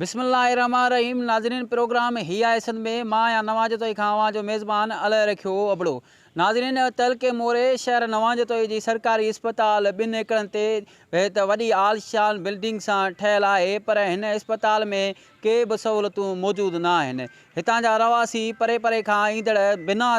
بسم الله الرحمٰن الرحيم ناظرين پروگرام هي آهي سنڌ ۾ مان آهيان نوان جتوئي کان اوهان جو ميزبان الهه رکيو ابڙو ناظرين تعلقي موري شهر نوان جتوئي جي سرڪاري اسپتال ٻن ايڪڙن تي ته وڏي عالشان بلڊنگ سان ٺهيل آهي پر هن اسپتال ۾ ڪي به سهولتون موجود نه آهن هتان جا رهواسي پري پري کان ايندڙ بنا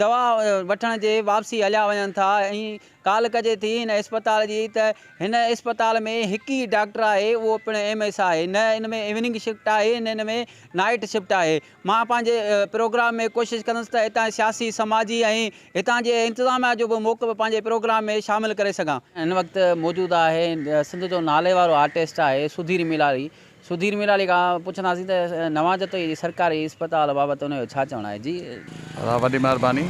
دوا وٺڻ جي واپسي هليا وڃن ٿا ۽ ڳالهه ڪجي ٿي هن اسپتال جي ته هن اسپتال ۾ هڪ ئي ڊاڪٽر آهي اهو پڻ ايم ايس آهي نه ان ۾ ايوننگ شفٽ آهي نه ان ۾ نائيٽ شفٽ آهي مان پنهنجي پروگرام ۾ ڪوشش ڪندس ته هتان سياسي سماجي ۽ هتان جي انتظاميا جو به موقف پنهنجي پروگرام ۾ شامل ڪري سگهان. هن وقت موجود آهي سنڌ جو نالي وارو آرٽسٽ آهي سڌير ميلاري سڌير ميرالي کان پڇنداسين ته نوان جتوئي جي سرڪاري اسپتال بابت ان جو ڇا چوڻ آهي جي. ادا وڏي مهرباني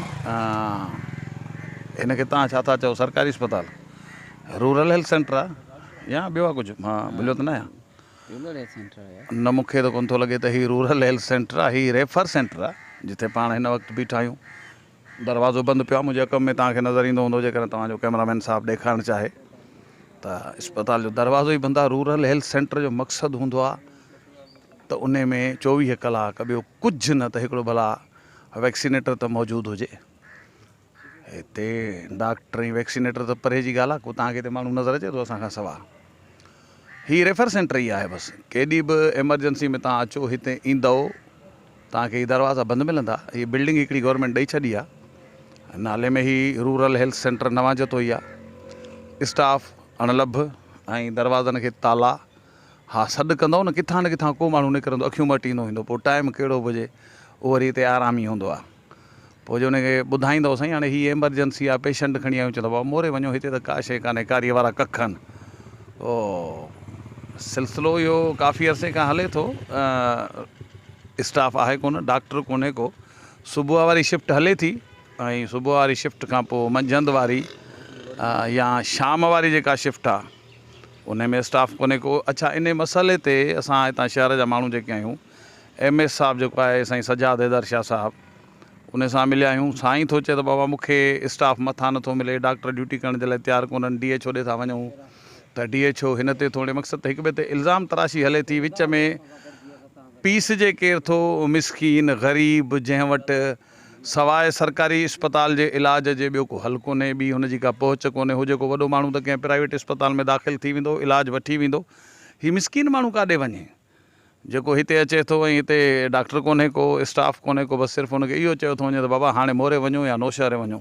هن کي توهان ڇا ٿا چئو سرڪاري اسپتال رورل هيلٿ سينٽر آ يا ٻيو آ ڪجهه مان ڀليو ته نه آهيان رورل هيلٿ سينٽر آ يار. نه مون کي ته ڪونه ٿو لڳي ته هي رورل هيلٿ سينٽر آ هي ريفر سينٽر آ جتي پاڻ هن وقت بيٺا آهيون دروازو بند پيو آهي منهنجي اک ۾ توهان کي نظر ايندو هوندو جيڪڏهن توهان جو ڪئميرا مين صاحب ڏيکارڻ چاهي ته اسپتال جو دروازو ئي بند آهي رورل هيلٿ سينٽر جو مقصد هوندو آهي ته ان ۾ چوويهه ڪلاڪ ٻيو ڪجهه نه ته هڪڙو ڀلا ويڪسينيٽر ته موجود هجي هتي ڊاڪٽر ۽ ويڪسينيٽر ته پري جي ڳالهه آهي ڪو توهان کي هتي ماڻهو نظر اچي ٿو اسان کان سوا هي ريفر سينٽر ئي آهي بس ڪيڏي به ايمرجنسي ۾ توهان اچو هتي ايندؤ توهان کي هي دروازا بند ملندا هي بلڊنگ هڪڙي گورنمينٽ ڏئي ڇڏي آهي نالي ۾ هي رورل هيلٿ سينٽر نوان جتوئي آهي اسٽاف اڻلڀ ۽ دروازن کي تالا ها سڏ ڪندؤ نه ڪٿان نه ڪٿان ڪو ماڻهو نڪرندو اکيون مهٽيندو ايندو پوء ٽائيم ڪهڙو به هجي اهو وري هتي آرامي هوندو آهي پوء جو ان کي ٻڌائيندو سائين هاڻي هي ايمرجنسي آ پيشنٽ کڻي آيون چوندو بابا موري وڃو هتي ته ڪا شيء ڪانهي ڪاريء وارا ڪک آهن او سلسلو اهو ڪافي عرصي کان هلي ٿو اسٽاف آهي ڪونه ڊاڪٽر ڪونهي ڪو صبح واري شفٽ هلي ٿي ۽ صبح واري شفٽ کان پوء منجهند واري يا شام واري جيڪا شفٽ آ ان ۾ اسٽاف ڪونهي ڪو اڇا ان مسئلي تي اسان هتان شهر جا ماڻهو جيڪي آهيون ايم ايس صاحب جيڪو آهي سائين سجاد حيدر شاهه صاحب ان سان مليا آهيون سائين ٿو چئي ته بابا مون کي اسٽاف مٿان نٿو ملي ڊاڪٽر ڊيوٽي ڪرڻ جي لاء تيار ڪونهن ڊي ايڇ او ڏي ٿا وڃون ته ڊي ايڇ او هن تي ٿو هڻي مقصد ته هڪ ٻئي تي الزام تراشي هلي ٿي وچ ۾ پيسجي ڪير ٿو مسڪين غريب جنهن وٽ سواء سرڪاري اسپتال جي علاج جي ٻيو ڪو حل ڪونهي ٻي هن جي ڪا پهچ ڪونهي هو جيڪو وڏو ماڻهو ته ڪنهن پرائيويٽ اسپتال ۾ داخل ٿي ويندو علاج وٺي ويندو هي مسڪين ماڻهو ڪاڏي وڃي جيڪو هتي اچي ٿو ۽ هتي ڊاڪٽر ڪونهي ڪو، اسٽاف ڪونهي ڪو بس صرف هن کي اهو چيو ٿو وڃي ته بابا هاڻي موري وڃو يا نوشهري وڃو.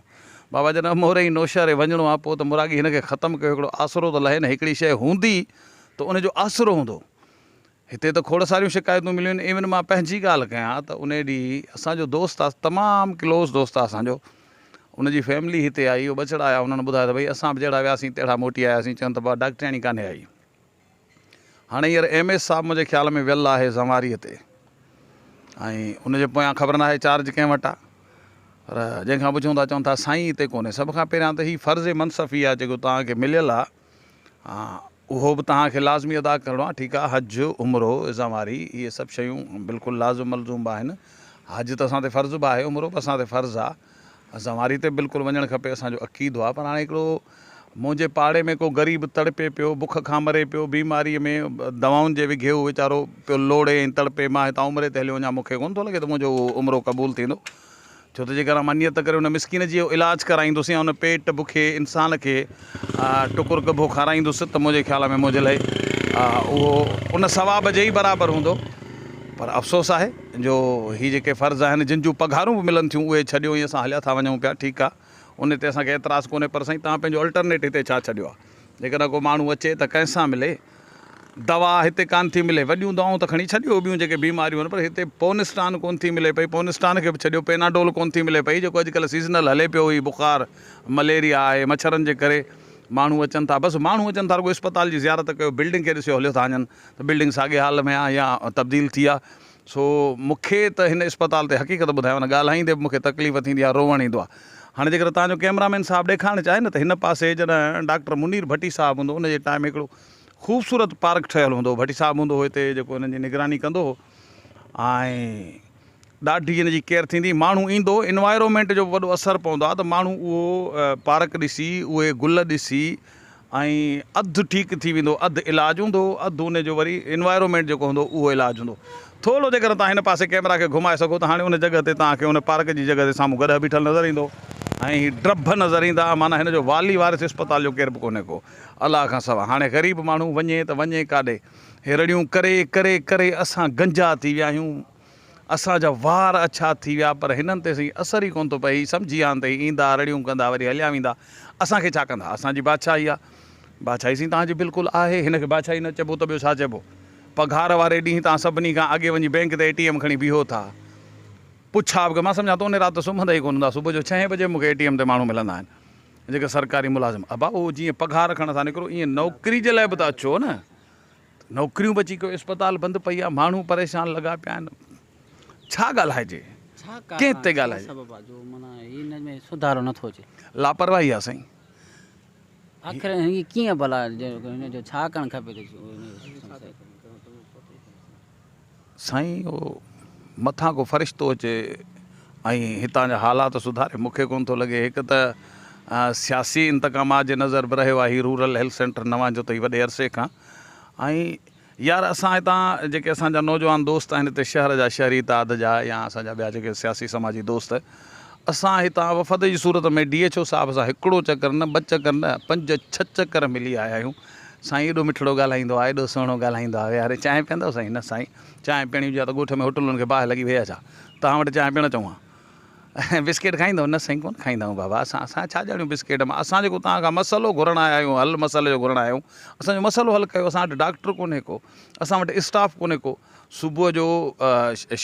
بابا جڏهن موري ۽ نوشهري وڃڻو آهي پوء ته مراڳي هن کي ختم ڪيو هڪڙو آسرو ته لهي نه هڪڙي شيء هوندي ته ان جو آسرو هوندو. هتي ته کوڙ ساريون شڪايتون مليون آهن ايون مان پنهنجي ڳالهه ڪيان ته انهي ڏينهن اسان جو دوست آهي تمام ڪلوز دوست آهي اسان جو ان جي فيملي هتي آئي اهي ٻچڙا آيا انهن ٻڌايو ته ڀئي اسان به جهڙا وياسين تهڙا موٽي آياسين چون ته بابا ڊاڪٽرياڻي ڪانهي آئي. هاڻي هينئر ايم ايس صاحب منهنجي خيال ۾ ويل آهي زنواريء تي ۽ ان جي پويان خبر ناهي چارج ڪنهن وٽ آهي پر جنهن کان پڇون ٿا چون ٿا سائين هتي ڪونهي سڀ کان پهريان ته هي فرض منصفي آهي جيڪو توهان کي مليل آهي اهو به توهان کي لازمي ادا ڪرڻو آهي ٺيڪ آهي حج عمرو زنواري اهي سڀ شيون بلڪل لازم ملزوم به آهن حج ته اسان تي فرض به آهي عمرو به اسان تي فرض آهي زنواري تي به بلڪل وڃڻ کپي اسان جو عقيدو آهي پر هاڻي هڪڙو منهنجي پاڙي ۾ ڪو غريب تڙپي پيو، بک کان مري پيو، بيماريء ۾ دوائن جي وگهي هو ويچارو پيو لوڙي ۽ تڙپي، مان هتان عمري تي هليو وڃان، مون کي ڪونه ٿو لڳي ته منهنجو اهو عمرو قبول ٿيندو، ڇو ته جيڪر مان نيت ڪري ان مسڪين جي علاج ڪرائيندس يا ان پيٽ بکي انسان کي ٽڪر ڳڀو کارائيندس ته منهنجي خيال ۾ منهنجي لاء اهو ان ثواب جي ئي برابر هوندو. پر افسوس آهي جو هي جيڪي فرض آهن جن جون پگهارون به ملن ٿيون اهي ڇڏيو ۽ اسان هليا ٿا وڃون پيا، ٺيڪ آهي. ان تي اسان کي اعتراض ڪونهي پر سائين توهان پنهنجو الٽرنيٽ هتي ڇا ڇڏيو آهي جيڪڏهن ڪو ماڻهو اچي ته ڪنهن سان ملي دوا هتي ڪانه ٿي ملي وڏيون دوائون ته کڻي ڇڏيو ٻيون جيڪي بيماريون آهن پر هتي پونسٽان ڪونه ٿي ملي پئي پونسٽان کي به ڇڏيو پيناڊول ڪونه ٿي ملي پئي جيڪو اڄڪلهه سيزنل هلي پيو هي بخار مليريا آهي مڇرن جي ڪري ماڻهو اچن ٿا بس ماڻهو اچن ٿا رڳو اسپتال جي زيارت ڪيو بلڊنگ کي ڏسيو هليو ٿا وڃن ته بلڊنگ ساڳي حال ۾ آهي يا تبديل ٿي آهي سو مون کي ته هن اسپتال تي حقيقت ٻڌايان نه ڳالهائيندي به مون کي تڪليف ٿيندي آهي روئڻ ايندو آهي هاڻي جيڪڏهن توهان جو ڪئميرا مين صاحب ڏيکارڻ چاهي نه ته هن پاسي جڏهن ڊاڪٽر منير ڀٽي صاحب هوندو ان جي ٽائيم هڪڙو خوبصورت پارڪ ٺهيل هوندو هو ڀٽي صاحب هوندو هو هتي جيڪو هنن جي نگراني ڪندو هو ۽ ڏاڍي هن جي ڪيئر ٿيندي ماڻهو ايندو انوائرومينٽ جو به وڏو اثر پوندو آهي ته ماڻهو اهو پارڪ ڏسي اهي گل ڏسي ۽ اڌ ٺيڪ ٿي ويندو اڌ علاج هوندو اڌ ان جو وري انوائرومينٽ جيڪو هوندو اهو علاج هوندو. ٿورو جيڪڏهن توهان هن پاسي ڪئميرا کي گهمائي سگهو ته هاڻي ان جڳهه تي توهان کي ان پارڪ جي جڳهه تي سامهون گڏهه بيٺل نظر ايندو ۽ هي ڊڀ نظر ايندا معنيٰ هن جو والي وارث اسپتال جو ڪير به ڪونهي ڪو الله کان سوا هاڻي غريب ماڻهو وڃي ته وڃي ڪاڏي هي رڙيون ڪري ڪري ڪري اسان گنجا ٿي ويا آهيون اسان جا وار اڇا ٿي ويا پر هنن تي سائين اثر ئي ڪونه ٿو پئي هي سمجهي ويا آهن ته هي ايندا رڙيون ڪندا وري هليا ويندا اسان کي ڇا ڪندا اسان جي بادشاهي آهي بادشاهي سائين توهان جي بلڪل آهي هن کي بادشاهي نه چئبو ته ٻيو ڇا چئبو پگهار واري ڏينهن توهان سڀني کان اڳي وڃي بئنڪ تي اي ٽي ايم کڻي بيهو ٿا پڇا به مان سمجهان ٿو ان رات ته سمهندا ئي ڪونه هوندا صبح جو ڇهين بجي مون کي اي ٽي ايم تي ماڻهو ملندا آهن جيڪي سرڪاري ملازم ابا اهو جيئن پگهار کڻڻ ٿا نڪرو ايئن نوڪري جي لاء به ته اچو نه نوڪريون بچي ڪيو اسپتال بند پئي آ ماڻهو پريشان لڳا پيا آهن ڇا ڳالهائجي ڪنهن تي ڳالهائجي سبب آ جو معنيٰ هن ۾ سڌارو نٿو اچي لاپرواهي آ سائين آخر هي ڪيئن ڀلا هن جو ڇا ڪرڻ کپي ته سائين اهو مٿان ڪو فرشتو اچي ۽ هتان جا حالات سڌاري مون کي ڪونه ٿو لڳي هڪ ته سياسي انتقامات جي نظر به رهيو آهي هي رورل هيلٿ سينٽر نوان جو ته هي وڏي عرصي کان ۽ يار اسان هتان جيڪي اسان جا نوجوان دوست آهن هتي شهر جا شهري اتحاد جا يا اسان جا ٻيا جيڪي سياسي سماجي دوست اسان هتان وفد جي صورت ۾ ڊي ايڇ او صاحب سان هڪڙو چڪر نه ٻه چڪر نه پنج ڇهه چڪر ملي آيا آهيون. سائين ايڏو مٺڙو ڳالهائيندو آهي ايڏو سهڻو ڳالهائيندو آهي ويهاري چانهه پيئندؤ سائين نه سائين چانهه پيئڻي هجي ها ته ڳوٺ ۾ هوٽلن کي باهه لڳي وئي آهي ڇا توهان وٽ چانهه پيئڻ اچون ها بسڪيٽ کائيندؤ نه سائين ڪونه کائيندا آهيون بابا اسان اسان ڇا ڄاڻيون بسڪيٽ مان اسان جيڪو توهان کان مسئلو گهرڻ آيا آهيون حل مسئلي جو گهرڻ آيا آهيون اسان جو مسئلو حل ڪيو اسان وٽ ڊاڪٽر ڪونهي ڪو اسان وٽ اسٽاف ڪونهي ڪو صبح جو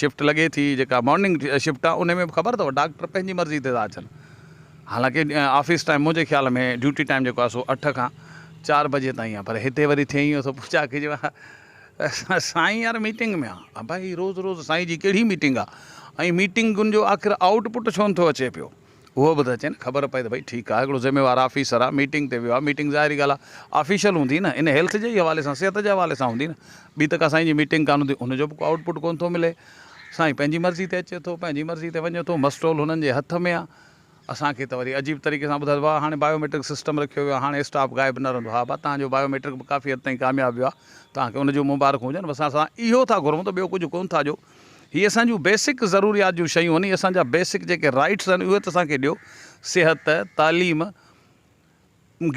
شفٽ لڳي ٿي جيڪا مارننگ شفٽ آهي ان ۾ به خبر اٿو ڊاڪٽر پنهنجي مرضي تي ٿا اچن حالانڪه آفيس ٽائيم منهنجي خيال ۾ ڊيوٽي ٽائيم جيڪو آهي سو اٺ کان چار بجي تائين آهي پر هتي وري ٿئي ائين ٿو پڇا ڪجي سائين يار ميٽنگ ۾ آهي ابا هي روز روز سائين جي ڪهڙي ميٽنگ آهي ۽ ميٽنگن جو آخر آئوٽ پٽ ڇو نٿو اچي پيو اهو به ته اچي نه خبر پئي ته ڀئي ٺيڪ آهي هڪڙو ذميوار آفيسر آهي ميٽنگ تي ويو آهي ميٽنگ ظاهري ڳالهه آهي آفيشل هوندي نه ان هيلٿ جي ئي حوالي سان صحت جي حوالي سان هوندي نه ٻي ته ڪا سائين جي ميٽنگ ڪانه هوندي ان جو به ڪو آئوٽ پٽ ڪونه ٿو ملي سائين پنهنجي مرضي تي اچي ٿو پنهنجي مرضي تي وڃي ٿو مسٽول هنن جي هٿ ۾ آهي اسان کي ته وري عجيب طريقي سان ٻڌايو واهه هاڻي بايو ميٽرڪ سسٽم رکيو ويو آهي هاڻي اسٽاف غائب نه رهندو ها با تهان جو بايو ميٽرڪ به ڪافي حد تائين ڪامياب ويو آهي تهان کي ان جون مبارڪون هجن بس اسان اهو ٿا گهرون ته ٻيو ڪجهه ڪونه ٿا جو هي اسان جون بيسڪ ضروريات جون شيون آهن، هي اسان جا بيسڪ جيڪي رائيٽس آهن اهي ته اسان کي ڏيو، صحت، تعليم،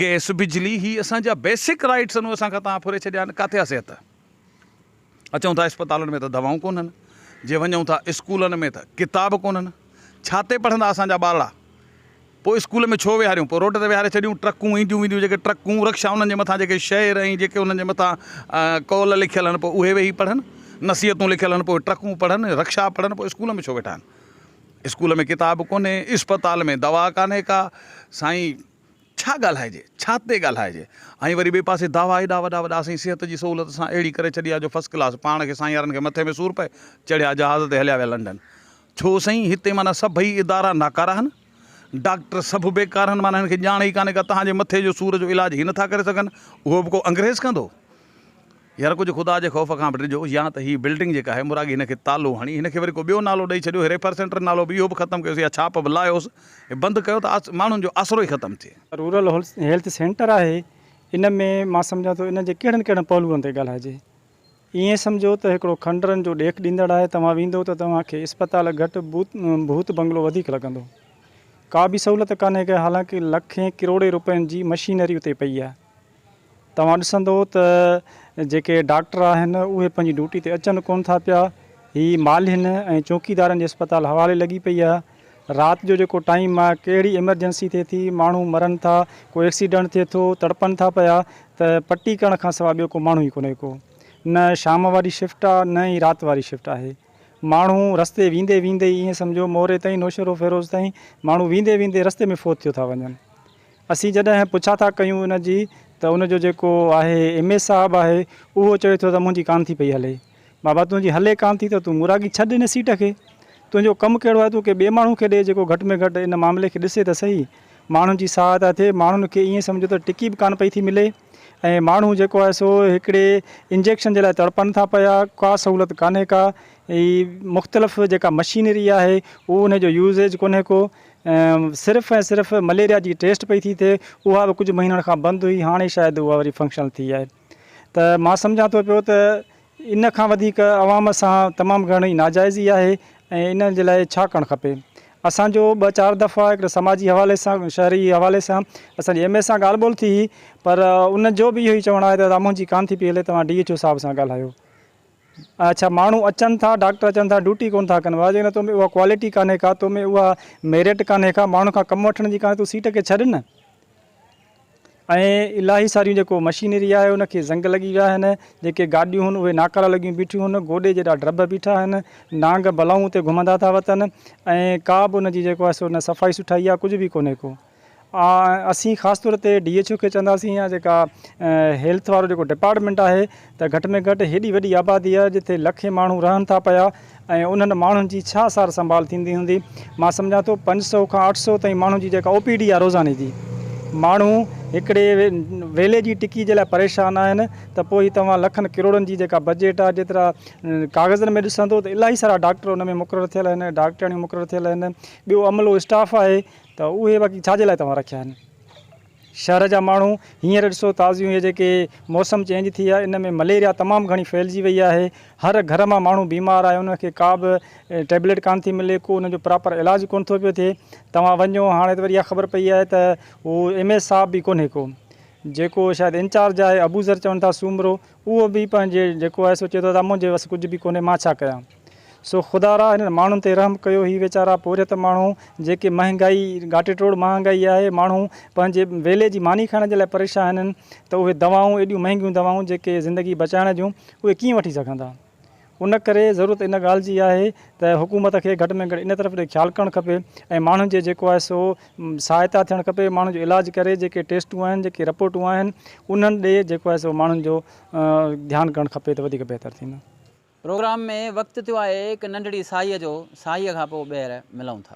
گئس، بجلي هي اسان جا بيسڪ رائيٽس آهن اهي اسان کان توهان ڦري ڇڏيا آهن، ڪاٿي آهي صحت؟ اچون ٿا اسپتالن ۾ ته دوائون ڪونهن، جي وڃون ٿا اسڪولن ۾ ته ڪتاب ڪونهن، ڇا تي پڙهندا اسان جا ٻارڙا؟ پوء اسڪول ۾ ڇو ويهاريون؟ پوء روڊ تي ويهاري ڇڏيون، ٽرڪون اينديون وينديون جيڪي ٽرڪون، رڪشا انهن جي مٿان جيڪي شعر ۽ جيڪي انهن جي مٿان قول لکيل آهن پوء اهي ويهي پڙهن، نصيحتون لکيل آهن پوء ٽرڪون پڙهن، رڪشا پڙهن پوء اسڪول ۾ ڇو ويٺا آهن؟ اسڪول ۾ ڪتاب ڪونهي، اسپتال ۾ دوا ڪانهي ڪا، سائين ڇا ڳالهائجي، ڇا تي ڳالهائجي ۽ وري ٻئي پاسي دعويٰ ايڏا وڏا وڏا اسين صحت جي سهولت اسان اهڙي ڪري ڇڏي آهي جو فرسٽ ڪلاس پاڻ کي سائين وارن کي مٿي ۾ سور پئي چڙهيا جهاز تي هليا ويا لنڊن ڇو سائين هتي معنيٰ سڀئي ادارا ناڪارا آهن، ڊاڪٽر سڀ بيڪار آهن معنيٰ هن کي ڄاڻ ئي ڪانهي ڪا توهان جي مٿي جو سور جو علاج هي نٿا ڪري سگهن اهو به ڪو انگريز ڪندو؟ يار ڪجهه خدا جي خوف کان به ڊڄو يا ته هي بلڊنگ جيڪا آهي مراڳي هن کي تالو هڻي هن کي وري ڪو ٻيو نالو ڏئي ڇڏيو هي ريفر سينٽر نالو به اهو به ختم ڪيوس يا ڇاپ به لاهيوس هي بند ڪيو ته ماڻهن جو آسرو ئي ختم ٿئي. رورل هيلٿ سينٽر آهي ان ۾ مان سمجهان ٿو ان جي ڪهڙن ڪهڙن پهلوئن تي ڳالهائجي. ائين سمجهو ته هڪڙو کنڊرن جو ڏيک ڏيندڙ آهي، توهان ويندو ته توهان کي اسپتال گهٽ ڀوت بنگلو وڌيڪ لڳندو. ڪا به سهولت ڪانهي ڪا حالانڪه لکين ڪروڙين روپين جي مشينري اتي پئي آهي. توهان ڏسندو ته جيڪي ڊاڪٽر آهن اهي پنهنجي ڊيوٽي تي اچن ڪونه ٿا پيا. هي مالهين ۽ چوڪيدارن جي اسپتال حوالي لڳي پئي آهي. رات جو جيڪو ٽائيم آ ڪهڙي ايمرجنسي ٿئي ٿي ماڻهو مرن ٿا ڪو ايڪسيڊنٽ ٿئي ٿو تڙپن ٿا پيا ته پٽي ڪرڻ کان سواء ٻيو ڪو ماڻهو ئي ڪونهي ڪو نه شام واري شفٽ آ نه ئي رات واري شفٽ آهي ماڻهو رستي ويندي ويندي ئي ائين سمجهو موري تائين نوشهرو فيروز تائين ماڻهو ويندي ويندي رستي ۾ فوت ٿيو ٿا وڃن اسين جڏهن پڇا ٿا ڪيون ان جي ته ان جو جيڪو آهي ايم ايس صاحب آهي اهو چوي ٿو ته منهنجي ڪانه ٿي پئي هلي بابا تنهنجي هلي ڪانه ٿي ته تون موراڳي ڇڏ ان سيٽ کي. تنهنجو ڪم ڪهڙو آهي تون ڪنهن ٻئي ماڻهو کي ڏي جيڪو گهٽ ۾ گهٽ ان معاملي کي ڏسي ته سهي. ماڻهن جي سهائتا ٿئي. ماڻهن کي ائين سمجهو ته ٽڪي به ڪانه پئي ٿي ملي ۽ ماڻهو جيڪو آهي سو هڪڙي انجيڪشن جي لاء تڙپن ٿا پيا. ڪا سهولت ڪانهي ڪا. هي مختلف جيڪا مشينري آهي اهو ان جو يوزيج ڪونهي ڪو. صرف ۽ صرف مليريا جي ٽيسٽ پئي ٿي ٿئي اها به ڪجهه مهينن کان بند هئي هاڻي شايد اها وري فنڪشنل ٿي آهي ته مان سمجهان ٿو پيو ته ان کان وڌيڪ عوام سان تمام گهڻي ناجائزي آهي ۽ ان جي لاء ڇا ڪرڻ کپي اسان جو ٻه چار دفعا هڪڙي سماجي حوالي سان شهري حوالي سان اسان جي ايم اي سان ڳالهه ٻولهه ٿي هئي پر ان جو به اهو ئي چوڻ آهي ته ادا منهنجي ڪانه ٿي پئي هلي توهان ڊي ايڇ او صاحب سان ڳالهايو. اڇا ماڻهو اچن ٿا ڊاڪٽر اچن ٿا ڊيوٽي ڪونه ٿا ڪن واهه جيڪڏهن تو ۾ اها ڪوالٽي ڪانهي ڪا تو ۾ اها ميرٽ ڪانهي ڪا ماڻهن کان ڪم وٺڻ جي ڪانهي تون سيٽ کي ڇڏ نه ۽ الاهي ساريون جيڪو مشينري آهي ان کي زنگ لڳي ويا آهن جيڪي گاڏيون هن اهي ناڪارا لڳيون بيٺيون هن گوڏي جيڏا ڊرب بيٺا آهن نانگ بلائون اتي گهمندا ٿا وتن ۽ ڪا به ان جي جيڪو آهي سو نه صفائي سٺائي آهي ڪجهه به ڪونهي ڪو اسين خاص طور تي ڊي ايڇ او کي چونداسين يا جيڪا هيلٿ وارو جيڪو ڊپارٽمينٽ آهي ته گهٽ ۾ گهٽ هيڏي وڏي آبادي آهي جتي لکين ماڻهو رهن ٿا پيا ۽ انهن ماڻهن جي ڇا سار سنڀال ٿيندي هوندي مان سمجهان ٿو 500 کان 800 تائين ماڻهن جي جيڪا او پي ڊي آهي روزاني جي ماڻهو هڪڙي ويلي جي ٽڪي جي لاء پريشان آهن ته پوء هي توهان لکن ڪروڙن جي جيڪا بجيٽ آهي جيترا ڪاغذن ۾ ڏسندو ته الاهي سارا ڊاڪٽر ان ۾ مقرر ٿيل آهن ڊاڪٽرياڻيون مقرر ٿيل آهن ٻيو عملو اسٽاف آهي ته اهي باقي ڇا جي لاء توهان رکيا آهن؟ شهر جا ماڻهو هينئر ڏسو تازيون اهي جيڪي موسم چينج ٿي آهي ان ۾ مليريا تمام گهڻي ڦهلجي وئي آهي هر گهر مان ماڻهو بيمار آهي ان کي ڪا به ٽيبليٽ ڪانه ٿي ملي ڪو ان جو پراپر علاج ڪونه ٿو پيو ٿئي توهان وڃو هاڻي ته وري اها خبر پئي آهي ته هو ايم ايس صاحب به ڪونهي ڪو جيڪو شايد انچارج آهي ابوذر چون ٿا سومرو اهو به پنهنجي جيڪو آهي سو چئي ٿو ته منهنجي وس ڪجهه به ڪونهي مان ڇا ڪيان سو خدارا هنن ماڻهن تي رحم ڪيو هي ويچارا پورهيت ماڻهو جيڪي مهنگائي ڳاٽي ٽوڙ مهانگائي آهي ماڻهو پنهنجي ويلي جي ماني کائڻ جي لاء پريشان آهن ته اهي دوائون ايڏيون مهنگيون دوائون جيڪي زندگي بچائڻ جون اهي ڪيئن وٺي سگهندا ان ڪري ضرورت ان ڳالهه جي آهي ته حڪومت کي گهٽ ۾ گهٽ ان طرف ڏي خيال ڪرڻ کپي ۽ ماڻهن جي جيڪو آهي سو سهائتا ٿيڻ کپي ماڻهن جو علاج ڪري جيڪي ٽيسٽون آهن جيڪي رپورٽون آهن انهن ڏي جيڪو آهي سو ماڻهن جو ڌيان ڪرڻ کپي ته وڌيڪ بهتر ٿيندو. پروگرام ۾ وقت ٿيو آهي هڪ ننڍڙي ساهيء جو، ساهيء کان پوء ٻيهر ملون ٿا.